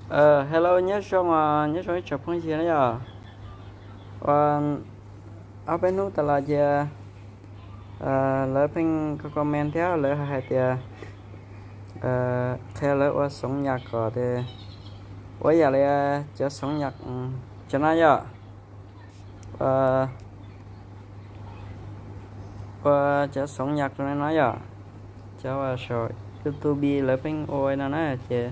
Hello, nyob zoo, nyob zoo ib tsoom phooj ywg na yom. Ua ob peb hnub tas los ces lawv pheej comment thiab lawv hais tias qhia lawv ua xoov nyas kom tias ua yam li cov xoov nyas cov no yom. Ua cov xoov nyas no yom, cov uas saum YouTube lawv pheej ua no na ces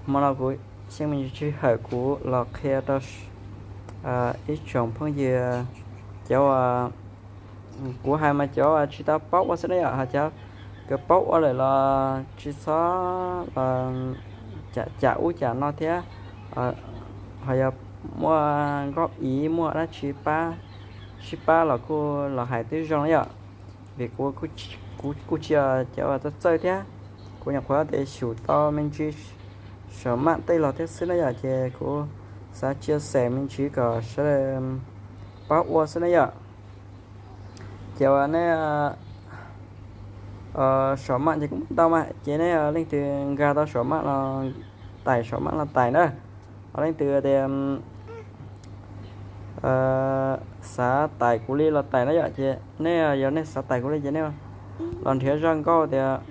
hmo no kuv xyeej me ntsis sij hawm kuv los qhia rau ib tsoom phooj ywg, cov uas kuv hais mas cov uas tsis tau paub ua xwb na yom, ho cov kawg paub ua lawm los tsis txhob los cam ub cam no thiab, ho yog muaj nkauj iv muaj dab tsi pab, sib pab los kuj los hais twb zoo na yom. Vim kuv kuj tsis yog cov uas txawj txawj thiab, kuv nyuam qhuav tias xyum tau me ntsis saum maj tej los thiab xwb na yom, ces kuv xav tsia xem me ntsis kom sawv daws paub ua xwb na yom. Ces uas nej saum maj ces kuj muaj ntau mas ces nej leej twg nkag tau saum maj los tais, saum maj los tais na. Ho leej twg tias xav tais kuv li los tais na yom, ces nej yog nej xav tais kuv li ces nej los nrhiav zaj nkauj tias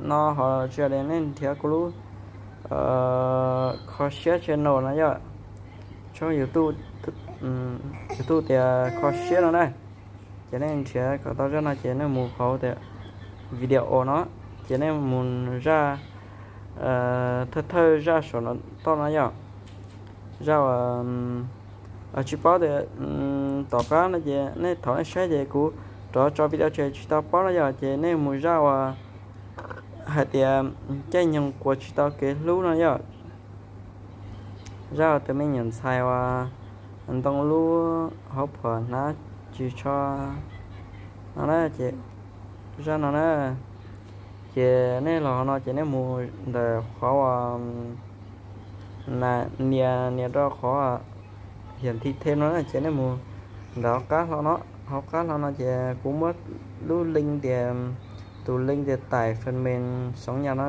no ho tsis yog tias nej nrhiav kuv lub Kho Siab channel no yom, tshooj YouTube, YouTube tias Kho Siab no na. Ces nej nrhiav kom tau zaj no ces nej mus qhov tias video no, ces nej mus zaj thawj thawj zaj saum no toj no yom. Zaj uas tsis paub tias tom qab no ces nej thaum nej saib ces kuv rov tso video tseem tsis tau paub no yom, ces nej mus zaj uas hais tias caij nyoog quas tsis tau kev hlub no yom. Zaj uas tus me nyuam ntxhais uas ntoo lub hauv phuam hnav tsis tsho no na, ces zaj no na. Ces nej los no ces nej mus ntawm qhov uas nias, nias rau qhov hiển thị thêm no na, ces nej mus ntawm hauv qab hlo no, hauv qab hlo no ces kuv muab lub link tias, tus link tias tải phần mềm xoov nyas no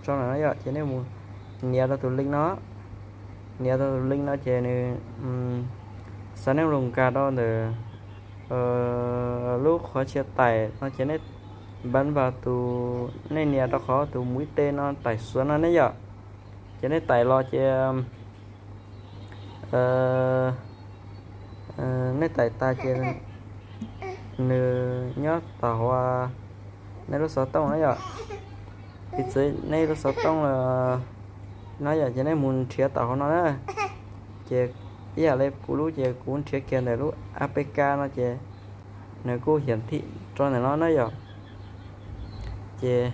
tso na yom, ces nej mus nias rau tus link no. Nias rau tus link no ces nws xa nej mus nkag rau ntawm lub qhov txiav tải no ces nej bấm vào tus, nej nias rau qhov tus mũi tên no tải xuống no ne yom. Ces nej tải los ces nej tải tas ces nws nyob tom hauv nej lub xov tooj na yom. Piv txwv nej lub xov tooj no yom, ces nej mus nrhiav tom hauv no na. Ces ib yam li kuv lub ces kuv nrhiav kiag ntawm lub A P K no ces nws kuj hiển thị rau ntawm no na yom. Ces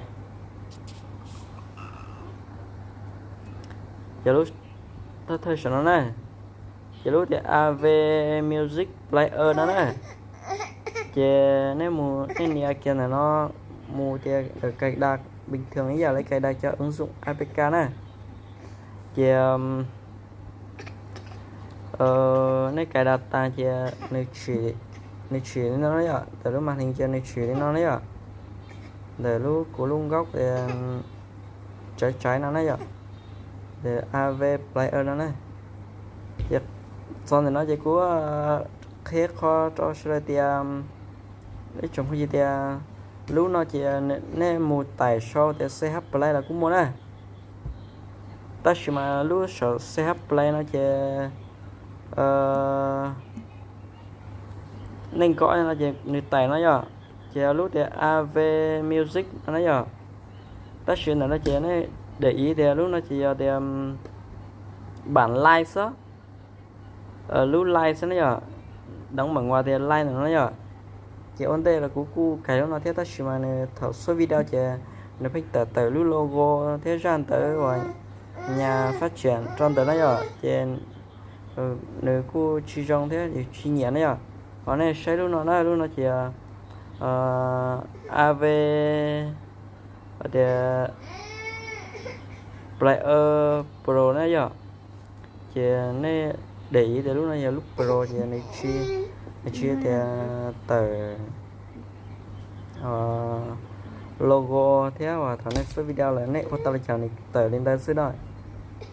yog lub thawj thawj saum no na, ces lub tias A V Music Player no na. Ces nej mus nej nias kiag ntawm no, mus tias cài đặt bình thường ib yam li cài đặt cov ứng dụng A P K na. Ces nej cài đặt tas ces nws tshwm li no na yom, ntawm lub màn hình ces nws tshwm li no na yom. Ntawm lub kuv lub nkauj tsav tsav no na yom, ntawm A V Player no na. Ces txog ntawm no ces kuv qhia qho rau sawv daws tias, ib tsoom phooj ywg tias lub no ces nej mus tải sau tias C H Play los kuj muaj na. Tab sis mas lub saum C H Play no ces nej nkaum no ces nws tải no yom, ces lub tias A V Music no na yom. Tab sis ntawm no ces nej để ý tias lub no ces yog tias bản live xwb, lub live xwb ne yom, đóng mở ngoặc tias live ntawm no yom. Ces ua ntej los kuv kuj cài lub no thiab tab sis mas nws thaum xuất video ces nws pheej tawm tawm lub logo thiab zaj ntawv uas nhà phát triển rau ntawm no yom, ces nws kuj tsis zoo thiab yus tsis nyiam na yom. Ho nej saib lub no na, lub no ces A V tias Player Pro na yom. Ces nej để ý tias lub no yog lub Pro ces nws tsis, nws tsis tias tawm logo thiab uas thaum nej xuất video lawm nej ua tau li cas nws tawm li ntawd xwb na.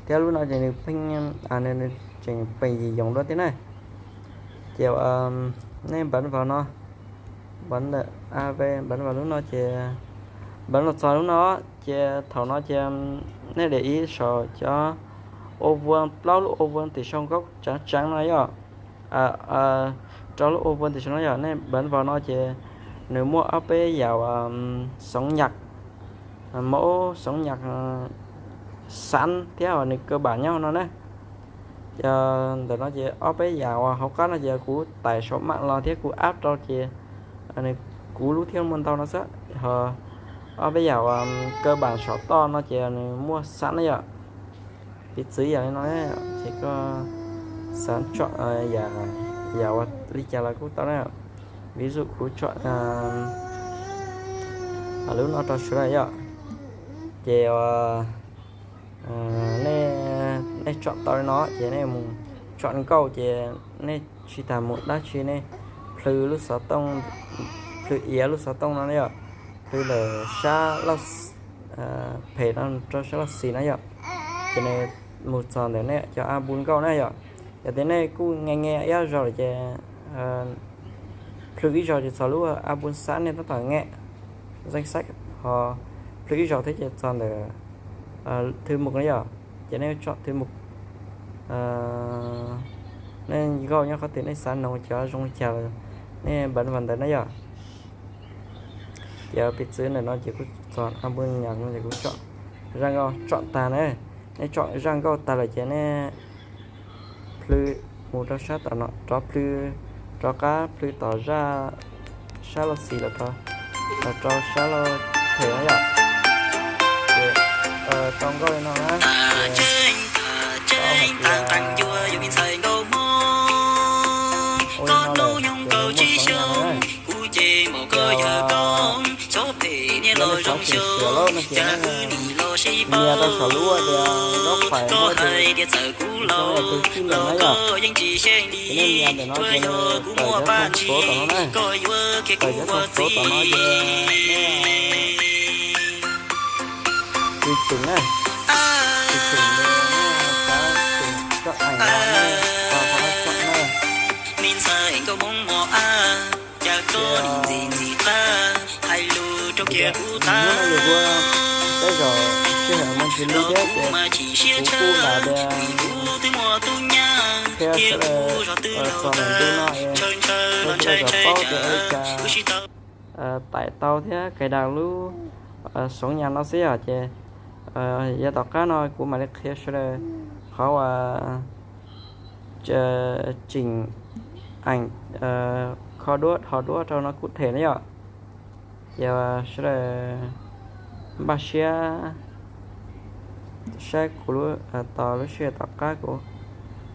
Thiab lub no ces nws pheej, nws tseem peem yim yoos dua thiab na. Ces nej npaj vas no, npaj, npaj vas lub no ces, npaj los txog lub no, ces thaum no ces nej de ib saum cov ua vuas, plaub lub ua vuas tim saum nkauj tseev tseev no yom. Rau lub ua vuas tim saum no yom, nej npaj vas no ces nws muaj ob peb yam uas xoov nyas, muaj xoov nyas xav thiab uas nws kaw pam nyob no na. Ntawm no ces ob peb yam uas hauv qab no ces kuv tais saum mam los thiab kuv ab rau ces nws kuv lub thiab muaj ntau no xwb. Ho ob peb yam uas kaw pam saum toj no ces nws muaj xav na yom. Piv txwv yam li no, ces koj xav tsom yam uas li cas los kuj tau na. Vis zum kuv tsom lub no rau sawv daws yom. Ces nej tsom tau li no ces nej mus tsom nkauj ces nej tsis tas mus dab tsi, nej plhws lub xov tooj, plhws iav lub xov tooj no yom, plhws lawm sab phem no rau sab laj xis na yom. Ces nws mus txog ntawm nej cov a npu nkauj na yom. Yog tias nej kuj nge nge ib zaug lawm ces plhws ib zaug ces txog lub a npu xab nej tab tom nge, zeej xab, ho plhws ib zaug thiab ces txog ntawm thwj mus na yom. Ces nej tsom thwj mus, nej nkauj nyob qhov twg nej xav noog cov zoo li cas los nej npaj vas ntawd na yom. Ces piv txwv ntawm no ces kuv txog a npu nyas no ces kuv tsom zaj nkauj tsom tag na. Nej tsom zaj nkauj tag lawm ces nej plhws mus rau sab tom no, rov plhws, rov qab plhws tom zaj sab laj xis los rau, los rau sab laj phem no yom. Ces tau nkauj li no na. Ces tau hais tias ua li no lawm ces nws muaj xoov nyas no na. Ces yog nej xav tseem xiam lawm no ces nej nias rau saum lub tias zaub pais npuaj tus, tus xyoob yog tus txij lees na yom. Ces nej nias ntawm no ces nws tawm cov thooj txuv tom no na. Tawm cov thooj txuv tom no ces nej tiv tseem na, tiv tseem, nej xav tseem tsom eem no nej tau qhov no tsom na. Ces hnub no ces kuv tej zaum sij hawm muaj ntsis lub thiab ces kuv kuj lam tias qhia sawv daws txog lawm ntu no es rau sawv daws kom paub tias ua li cas tais tau thiab kais das lub xoov nyas no xwb yom. Ces yav tom qab no kuv mam li qhia sawv daws qhov uas tseem eem kho duab dhos duab rau no kuj them na yom. Ces sawv daws npaj siab saib kuv tos lub sij hawm tom qab kuv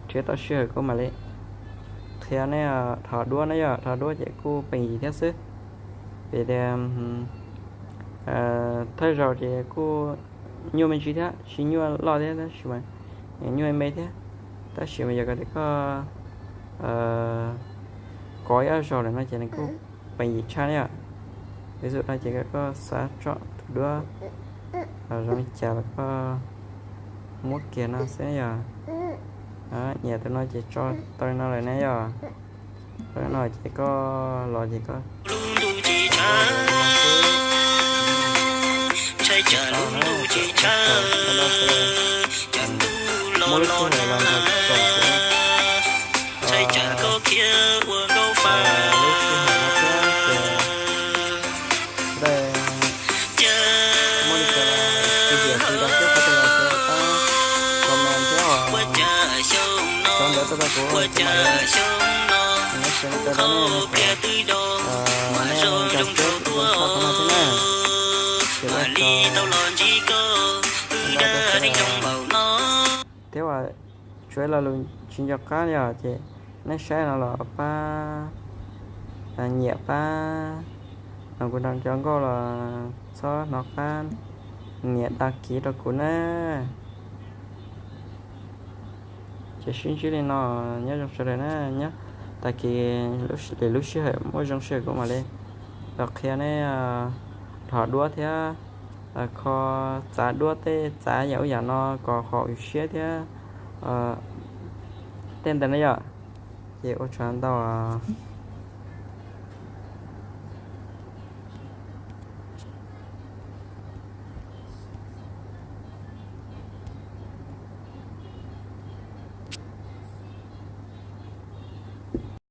nrhiav tau sij hawm kuv mam li qhia nej dhos duab na yom. Dhos duab ces kuj peem yim thiab xwb. Vim tias thawj zaug ces kuj nyuaj me ntsis thiab, tsis nyuaj loj thiab tab sis mas nyuaj me thiab. Tab sis mas yog tias koj kov ib zaug lawm no ces nws kuj peem yim tshaj na yom. Vis dua no ces koj xav tsom tus duab zoo li cas los koj muab kiag no xwb yom. Nyiam tus no ces tso tau li no lawm na yom. Tau li no ces koj los ces koj muaj lub sij hawm los nrog koom kuv lub sij hawm no thiab ces sawv daws muaj li cas los tiv hiam tiv rau thiab qhov twg los sawv daws pab comment thiab os. Cov ntawd tuaj rau kuv kuv mam li nyob sawv rau nej, nej nco siab zoo tshaj qhov no thiab na. Ces ua tsaug ntau rau sawv daws. Thiab uas tsuav ib lo lus tsis nco qab yom, ces nej saib no los pab nyiam pab noog kuv nrog cov nkauj los txhob hnov qab nias đăng ký rau kuv na. Ces sib ntsib li no, nyob zoo sawv daws na. Nyob tag kis lwm lub sij hawm muaj zoo sij hawm kuv mam li los qhia neb dhos duab thiab kho, txav duab tej, txav yam ub yam no kom haum yus siab thiab tej ntawd na yom. Ces ua tsaug ntau.